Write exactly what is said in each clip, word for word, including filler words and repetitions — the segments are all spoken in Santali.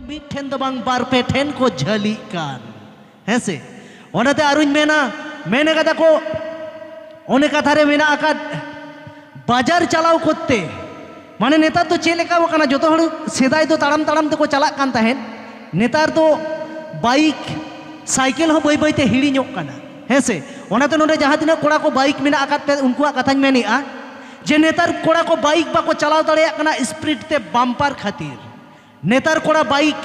ᱢᱤᱫ ᱴᱷᱮᱱ ᱫᱚ ᱵᱟᱝ, ᱵᱟᱨ ᱯᱮ ᱴᱷᱮᱱ ᱠᱚ ᱡᱷᱟᱹᱞᱤᱜ ᱠᱟᱱ᱾ ᱦᱮᱸ ᱥᱮ? ᱚᱱᱟᱛᱮ ᱟᱨᱚᱧ ᱢᱮᱱᱟ, ᱢᱮᱱ ᱠᱟᱫᱟ ᱠᱚ, ᱚᱱᱮ ᱠᱟᱛᱷᱟ ᱨᱮ ᱢᱮᱱᱟᱜ ᱟᱠᱟᱫ, ᱵᱟᱡᱟᱨ ᱪᱟᱞᱟᱣ ᱠᱚᱨᱛᱮ, ᱢᱟᱱᱮ ᱱᱮᱛᱟᱨ ᱫᱚ ᱪᱮᱫ ᱞᱮᱠᱟ ᱠᱟᱱᱟ, ᱡᱚᱛᱚ ᱦᱚᱲ ᱥᱮᱫᱟᱭ ᱫᱚ ᱛᱟᱲᱟᱢ ᱛᱟᱲᱟᱢ ᱛᱮᱠᱚ ᱪᱟᱞᱟᱜ ᱠᱟᱱ ᱛᱟᱦᱮᱸᱫ, ᱱᱮᱛᱟᱨ ᱫᱚ ᱵᱟᱭᱤᱠ, ᱥᱟᱭᱠᱮᱞ ᱦᱚᱸ ᱵᱟᱹᱭ ᱵᱟᱹᱭ ᱛᱮ ᱦᱤᱲᱤᱧᱚᱜ ᱠᱟᱱᱟ᱾ ᱦᱮᱸ ᱥᱮ? ᱚᱱᱟᱛᱮ ᱱᱚᱰᱮ ᱡᱟᱦᱟᱸ ᱛᱤᱱᱟᱹᱜ ᱠᱚᱲᱟ ᱠᱚ ᱵᱟᱭᱤᱠ ᱢᱮᱱᱟᱜ ᱟᱠᱟᱫ ᱯᱮ, ᱩᱱᱠᱩᱣᱟᱜ ᱠᱟᱛᱷᱟᱧ ᱢᱮᱱᱮᱫᱼᱟ ᱡᱮ ᱱᱮᱛᱟᱨ ᱠᱚᱲᱟ ᱠᱚ ᱵᱟᱭᱤᱠ ᱵᱟᱠᱚ ᱪᱟᱞᱟᱣ ᱫᱟᱲᱮᱭᱟᱜ ᱠᱟᱱᱟ ᱥᱯᱤᱰ ᱛᱮ, ᱵᱟᱢᱯᱟᱨ ᱠᱷᱟᱹᱛᱤᱨ᱾ ᱱᱮᱛᱟᱨ ᱠᱚᱲᱟ ᱵᱟᱭᱤᱠ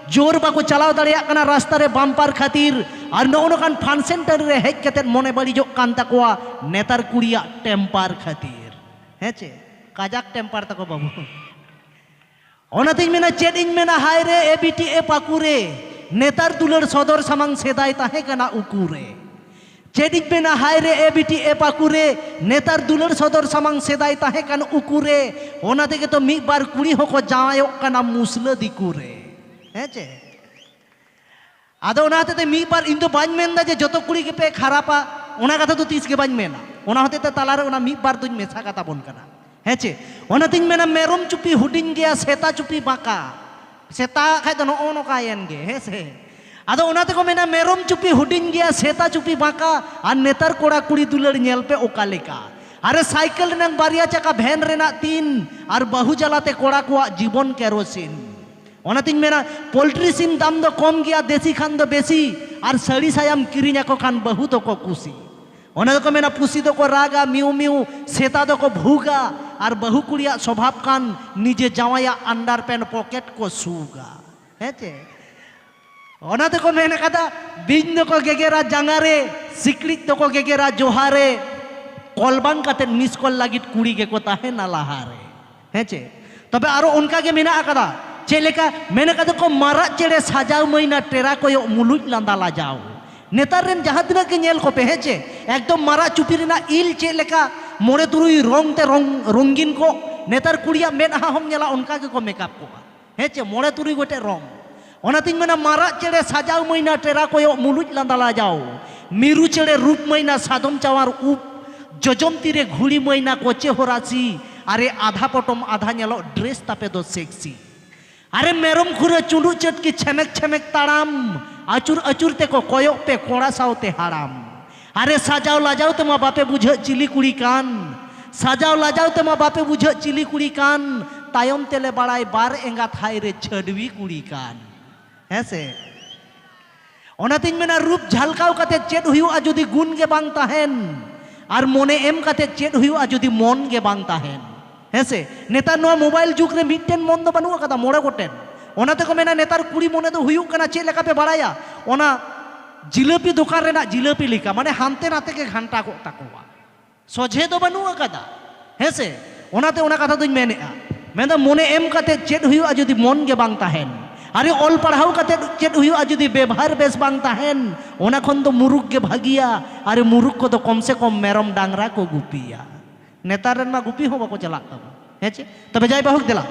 ᱡᱳᱨ ᱵᱟᱠᱚ ᱪᱟᱞᱟᱣ ᱫᱟᱲᱮᱭᱟᱜ ᱠᱟᱱᱟ ᱨᱟᱥᱛᱟ ᱨᱮ ᱵᱟᱢᱯᱟᱨ ᱠᱷᱟᱹᱛᱤᱨ, ᱟᱨ ᱱᱚᱜᱼᱚ ᱱᱚᱝᱠᱟᱱ ᱯᱷᱟᱱᱥᱮᱱ ᱴᱟᱺᱰᱤ ᱨᱮ ᱦᱮᱡ ᱠᱟᱛᱮ ᱢᱚᱱᱮ ᱵᱟᱹᱲᱤᱡᱚᱜ ᱠᱟᱱ ᱛᱟᱠᱚᱣᱟ ᱱᱮᱛᱟᱨ ᱠᱩᱲᱤᱭᱟᱜ ᱴᱮᱢᱯᱟᱨ ᱠᱷᱟᱹᱛᱤᱨ᱾ ᱦᱮᱸ ᱪᱮ? ᱠᱟᱡᱟᱠ ᱴᱮᱢᱯᱟᱨ ᱛᱟᱠᱚ ᱵᱟᱹᱵᱩ᱾ ᱚᱱᱟᱛᱤᱧ ᱢᱮᱱᱟ, ᱪᱮᱫ ᱤᱧ ᱢᱮᱱᱟ, ᱦᱟᱭ ᱨᱮ ᱮ ᱵᱤᱴᱤ ᱮ ᱯᱟᱹᱠᱩ ᱨᱮ, ᱱᱮᱛᱟᱨ ᱫᱩᱞᱟᱹᱲ ᱥᱚᱫᱚᱨ ᱥᱟᱢᱟᱝ ᱥᱮᱫᱟᱭ ᱛᱟᱦᱮᱸ ᱠᱟᱱᱟ ᱩᱠᱩ ᱨᱮ᱾ ᱪᱮᱫ ᱤᱧ ᱢᱮᱱᱟ, ᱦᱟᱭ ᱨᱮ ᱮ ᱵᱤᱴᱤ ᱮ ᱯᱟᱹᱠᱩ ᱨᱮ, ᱱᱮᱛᱟᱨ ᱫᱩᱞᱟᱹᱲ ᱥᱚᱫᱚᱨ ᱥᱟᱢᱟᱝ ᱥᱮᱫᱟᱭ ᱛᱟᱦᱮᱸ ᱠᱟᱱ ᱩᱠᱩ ᱨᱮ᱾ ᱚᱱᱟ ᱛᱮᱜᱮ ᱛᱚ ᱢᱤᱫ ᱵᱟᱨ ᱠᱩᱲᱤ ᱦᱚᱸᱠᱚ ᱡᱟᱶᱟᱭᱚᱜ ᱠᱟᱱᱟ ᱢᱩᱥᱞᱟᱹ ᱫᱤᱠᱩ ᱨᱮ᱾ ᱦᱮᱸ ᱪᱮ? ᱟᱫᱚ ᱚᱱᱟ ᱦᱚᱛᱮᱡ ᱛᱮ ᱢᱤᱫ ᱵᱟᱨ, ᱤᱧ ᱫᱚ ᱵᱟᱹᱧ ᱢᱮᱱᱫᱟ ᱡᱮ ᱡᱚᱛᱚ ᱠᱩᱲᱤ ᱜᱮᱯᱮ ᱠᱷᱟᱨᱟᱯᱟ, ᱚᱱᱟ ᱠᱟᱛᱷᱟ ᱫᱚ ᱛᱤᱥ ᱜᱮ ᱵᱟᱹᱧ ᱢᱮᱱᱟ᱾ ᱚᱱᱟ ᱦᱚᱛᱮᱡ ᱛᱮ ᱛᱟᱞᱟᱨᱮ ᱚᱱᱟ ᱢᱤᱫ ᱵᱟᱨ ᱫᱩᱧ ᱢᱮᱥᱟ ᱠᱟᱛᱟ ᱵᱚᱱ ᱠᱟᱱᱟ᱾ ᱦᱮᱸ ᱪᱮ? ᱚᱱᱟᱛᱤᱧ ᱢᱮᱱᱟ, ᱢᱮᱨᱚᱢ ᱪᱩᱯᱤ ᱦᱩᱰᱤᱧ ᱜᱮᱭᱟ, ᱥᱮᱛᱟ ᱪᱩᱯᱤ ᱵᱟᱸᱠᱟ᱾ ᱥᱮᱛᱟ ᱠᱷᱟᱡ ᱫᱚ ᱱᱚᱜᱼᱚ ᱱᱚᱝᱠᱟᱭᱮᱱ ᱜᱮ, ᱦᱮᱸ ᱥᱮ? ᱟᱫᱚ ᱚᱱᱟ ᱛᱮᱠᱚ ᱢᱮᱱᱟ, ᱢᱮᱨᱚᱢ ᱪᱩᱯᱤ ᱦᱩᱰᱤᱧ ᱜᱮᱭᱟ, ᱥᱮᱛᱟ ᱪᱩᱯᱤ ᱵᱟᱸᱠᱟ, ᱟᱨ ᱱᱮᱛᱟᱨ ᱠᱚᱲᱟ ᱠᱩᱲᱤ ᱫᱩᱞᱟᱹᱲ ᱧᱮᱞ ᱯᱮ ᱚᱠᱟ ᱞᱮᱠᱟ᱾ ᱟᱨᱮ ᱥᱟᱭᱠᱮᱞ ᱨᱮᱱᱟᱝ ᱵᱟᱨᱭᱟ ᱪᱟᱠᱟ, ᱵᱷᱮᱱ ᱨᱮᱱᱟᱜ ᱛᱤᱱ, ᱟᱨ ᱵᱟᱹᱦᱩ ᱡᱟᱞᱟᱛᱮ ᱠᱚᱲᱟ ᱠᱚᱣᱟᱜ ᱡᱤᱵᱚᱱ ᱠᱮᱨᱳᱥᱤᱱ᱾ ᱚᱱᱟᱛᱤᱧ ᱢᱮᱱᱟ, ᱯᱳᱞᱴᱨᱤ ᱥᱤᱢ ᱫᱟᱢ ᱫᱚ ᱠᱚᱢ ᱜᱮᱭᱟ, ᱫᱮᱥᱤ ᱠᱷᱟᱱ ᱫᱚ ᱵᱮᱥᱤ, ᱟᱨ ᱥᱟᱹᱲᱤ ᱥᱟᱭᱟᱢ ᱠᱤᱨᱤᱧ ᱟᱠᱚ ᱠᱷᱟᱱ ᱵᱟᱹᱦᱩ ᱫᱚᱠᱚ ᱠᱩᱥᱤ᱾ ᱚᱱᱟ ᱫᱚᱠᱚ ᱢᱮᱱᱟ, ᱯᱩᱥᱤ ᱫᱚᱠᱚ ᱨᱟᱜᱟ ᱢᱤᱭᱩ ᱢᱤᱭᱩ, ᱥᱮᱛᱟ ᱫᱚᱠᱚ ᱵᱷᱩᱜᱟ, ᱟᱨ ᱵᱟᱹᱦᱩ ᱠᱩᱲᱤᱭᱟᱜ ᱥᱚᱵᱷᱟᱵ ᱠᱷᱟᱱ ᱱᱤᱡᱮ ᱡᱟᱶᱟᱭᱟᱜ ᱟᱱᱰᱟᱨ ᱯᱮᱱᱴ ᱯᱚᱠᱮᱴ ᱠᱚ ᱥᱩᱜᱟ᱾ ᱦᱮᱸ ᱪᱮ? ᱚᱱᱟ ᱛᱮᱠᱚ ᱢᱮᱱ ᱠᱟᱫᱟ, ᱵᱤᱧ ᱫᱚᱠᱚ ᱜᱮᱜᱮᱨᱟ ᱡᱟᱸᱜᱟ ᱨᱮ, ᱥᱤᱠᱲᱤᱡ ᱫᱚᱠᱚ ᱜᱮᱜᱮᱨᱟ ᱡᱚᱦᱟ ᱨᱮ, ᱠᱚᱞ ᱵᱟᱝ ᱠᱟᱛᱮ ᱢᱤᱥ ᱠᱚᱞ ᱞᱟᱹᱜᱤᱫ ᱠᱩᱲᱤ ᱜᱮᱠᱚ ᱛᱟᱦᱮᱱᱟ ᱞᱟᱦᱟ ᱨᱮ᱾ ᱦᱮᱸ ᱪᱮ? ᱛᱚᱵᱮ ᱟᱨᱚ ᱚᱱᱠᱟ ᱜᱮ ᱢᱮᱱᱟᱜ ᱟᱠᱟᱫᱟ᱾ ᱪᱮᱫ ᱞᱮᱠᱟ? ᱢᱮᱱ ᱠᱟᱫᱟ ᱠᱚ, ᱢᱟᱨᱟᱜ ᱪᱮᱬᱮ ᱥᱟᱡᱟᱣ ᱢᱟᱹᱭᱱᱟ, ᱴᱮᱨᱟ ᱠᱚᱭᱚᱜ ᱢᱩᱞᱩᱡ ᱞᱟᱸᱫᱟ ᱞᱟᱡᱟᱣ᱾ ᱱᱮᱛᱟᱨ ᱨᱮᱱ ᱡᱟᱦᱟᱸ ᱛᱤᱱᱟᱹᱜ ᱜᱮ ᱧᱮᱞ ᱠᱚᱯᱮ, ᱦᱮᱸ ᱪᱮ, ᱮᱠᱫᱚᱢ ᱢᱟᱨᱟᱜ ᱪᱩᱯᱤ ᱨᱮᱱᱟᱜ ᱤᱞ ᱪᱮᱫ ᱞᱮᱠᱟ ᱢᱚᱬᱮ ᱛᱩᱨᱩᱭ ᱨᱚᱝ ᱛᱮ ᱨᱚᱝ, ᱨᱚᱝᱜᱤᱱ ᱠᱚᱜ, ᱱᱮᱛᱟᱨ ᱠᱩᱲᱤᱭᱟᱜ ᱢᱮᱫᱦᱟ ᱦᱚᱸᱢ ᱧᱮᱞᱟ ᱚᱱᱠᱟ ᱜᱮᱠᱚ ᱢᱮᱠᱟᱯ ᱠᱚᱜᱼᱟ᱾ ᱦᱮᱸ ᱪᱮ, ᱢᱚᱬᱮ ᱛᱩᱨᱩᱭ ᱜᱚᱴᱮᱡ ᱨᱚᱝ᱾ ᱚᱱᱟᱛᱤᱧ ᱢᱮᱱᱟ, ᱢᱟᱨᱟᱜ ᱪᱮᱬᱮ ᱥᱟᱡᱟᱣ ᱢᱟᱹᱭᱱᱟ, ᱴᱮᱨᱟ ᱠᱚᱭᱚᱜ ᱢᱩᱞᱩᱡ ᱞᱟᱸᱫᱟ ᱞᱟᱡᱟᱣ, ᱢᱤᱨᱩ ᱪᱮᱬᱮ ᱨᱩᱯ ᱢᱟᱹᱭᱱᱟ, ᱥᱟᱫᱚᱢ ᱪᱟᱣᱟᱨ ᱩᱵ, ᱡᱚᱡᱚᱢ ᱛᱤᱨᱮ ᱜᱷᱩᱲᱤ ᱢᱟᱹᱭᱱᱟ, ᱠᱚᱪᱮ ᱦᱚᱨᱟᱥᱤ, ᱟᱨᱮ ᱟᱫᱷᱟ ᱯᱚᱴᱚᱢ ᱟᱫᱷᱟ ᱧᱮᱞᱚᱜ ᱰᱨᱮᱥ ᱛᱟᱯᱮ ᱫᱚ ᱥᱮᱠᱥᱤ᱾ ᱟᱨᱮ ᱢᱮᱨᱚᱢ ᱠᱷᱩᱨᱟᱹ ᱪᱩᱸᱰᱩᱜ ᱪᱟᱹᱴᱠᱤ ᱪᱷᱮᱢᱮᱠ ᱪᱷᱮᱢᱮᱠ ᱛᱟᱲᱟᱢ, ᱟᱹᱪᱩᱨ ᱟᱹᱪᱩᱨ ᱛᱮᱠᱚ ᱠᱚᱭᱚᱜ ᱯᱮ ᱠᱚᱲᱟ ᱥᱟᱶᱛᱮ ᱦᱟᱲᱟᱢ᱾ ᱟᱨᱮ ᱥᱟᱡᱟᱣ ᱞᱟᱡᱟᱣ ᱛᱮᱢᱟ ᱵᱟᱯᱮ ᱵᱩᱡᱷᱟᱹᱜ ᱪᱤᱞᱤ ᱠᱩᱲᱤ ᱠᱟᱱ, ᱥᱟᱡᱟᱣ ᱞᱟᱡᱟᱣ ᱛᱮᱢᱟ ᱵᱟᱯᱮ ᱵᱩᱡᱷᱟᱹᱜ ᱪᱤᱞᱤ ᱠᱩᱲᱤ ᱠᱟᱱ, ᱛᱟᱭᱚᱢ ᱛᱮᱞᱮ ᱵᱟᱲᱟᱭ ᱵᱟᱨ ᱮᱸᱜᱟᱛ ᱦᱟᱭ ᱨᱮ ᱪᱷᱟᱹᱰᱣᱤ ᱠᱩᱲᱤ ᱠᱟᱱ᱾ ᱦᱮᱸ ᱥᱮ? ᱚᱱᱟᱛᱤᱧ ᱢᱮᱱᱟ, ᱨᱩᱯ ᱡᱷᱟᱞᱠᱟᱣ ᱠᱟᱛᱮ ᱪᱮᱫ ᱦᱩᱭᱩᱜᱼᱟ ᱡᱩᱫᱤ ᱜᱩᱱ ᱜᱮ ᱵᱟᱝ ᱛᱟᱦᱮᱱ? ᱟᱨ ᱢᱚᱱᱮ ᱮᱢ ᱠᱟᱛᱮ ᱪᱮᱫ ᱦᱩᱭᱩᱜᱼᱟ ᱡᱩᱫᱤ ᱢᱚᱱ ᱜᱮ ᱵᱟᱝ ᱛᱟᱦᱮᱱ? ᱦᱮᱸ ᱥᱮ? ᱱᱮᱛᱟᱨ ᱱᱚᱣᱟ ᱢᱳᱵᱟᱭᱤᱞ ᱡᱩᱜᱽ ᱨᱮ ᱢᱤᱫᱴᱮᱱ ᱢᱚᱱ ᱫᱚ ᱵᱟᱹᱱᱩᱜ ᱟᱠᱟᱫᱟ, ᱢᱚᱬᱮ ᱜᱚᱴᱮᱱ᱾ ᱚᱱᱟ ᱛᱮᱠᱚ ᱢᱮᱱᱟ, ᱱᱮᱛᱟᱨ ᱠᱩᱲᱤ ᱢᱚᱱᱮ ᱫᱚ ᱦᱩᱭᱩᱜ ᱠᱟᱱᱟ ᱪᱮᱫ ᱞᱮᱠᱟ ᱯᱮ ᱵᱟᱲᱟᱭᱟ? ᱚᱱᱟ ᱡᱤᱞᱟᱹᱯᱤ ᱫᱚᱠᱟᱱ ᱨᱮᱱᱟᱜ ᱡᱤᱞᱟᱹᱯᱤ ᱞᱮᱠᱟ, ᱢᱟᱱᱮ ᱦᱟᱱᱛᱮ ᱱᱟᱛᱮ ᱜᱮ ᱜᱷᱟᱱᱴᱟ ᱠᱚᱜ ᱛᱟᱠᱚᱣᱟ᱾ ᱥᱚᱡᱷᱮ ᱫᱚ ᱵᱟᱹᱱᱩᱜ ᱟᱠᱟᱫᱟ, ᱦᱮᱸ ᱥᱮ? ᱚᱱᱟᱛᱮ ᱚᱱᱟ ᱠᱟᱛᱷᱟ ᱫᱚᱧ ᱢᱮᱱᱮᱫᱼᱟ᱾ ᱢᱮᱱᱫᱟ, ᱢᱚᱱᱮ ᱮᱢ ᱠᱟᱛᱮ ᱪᱮᱫ ᱦᱩᱭᱩᱜᱼᱟ ᱡᱩᱫᱤ ᱢᱚᱱ ᱜᱮ ᱵᱟᱝ ᱛᱟᱦᱮᱱ? ᱟᱨᱮ, ᱚᱞ ᱯᱟᱲᱦᱟᱣ ᱠᱟᱛᱮ ᱪᱮᱫ ᱦᱩᱭᱩᱜᱼᱟ ᱡᱩᱫᱤ ᱵᱮᱵᱷᱟᱨ ᱵᱮᱥ ᱵᱟᱝ ᱛᱟᱦᱮᱱ? ᱚᱱᱟ ᱠᱷᱚᱱ ᱫᱚ ᱢᱩᱨᱩᱠ ᱜᱮ ᱵᱷᱟᱹᱜᱤᱭᱟ᱾ ᱟᱨᱮ, ᱢᱩᱨᱩᱠ ᱠᱚᱫᱚ ᱠᱚᱢ ᱥᱮ ᱠᱚᱢ ᱢᱮᱨᱚᱢ ᱰᱟᱝᱨᱟ ᱠᱚ ᱜᱩᱯᱤᱭᱟ᱾ ᱱᱮᱛᱟᱨ ᱨᱮᱱ ᱢᱟ ᱜᱩᱯᱤ ᱦᱚᱸ ᱵᱟᱠᱚ ᱪᱟᱞᱟᱜ ᱛᱟᱵᱚᱱ, ᱦᱮᱸ ᱪᱮ? ᱛᱚᱵᱮ ᱡᱟᱭ ᱵᱟᱦᱩᱠ, ᱫᱮᱞᱟ᱾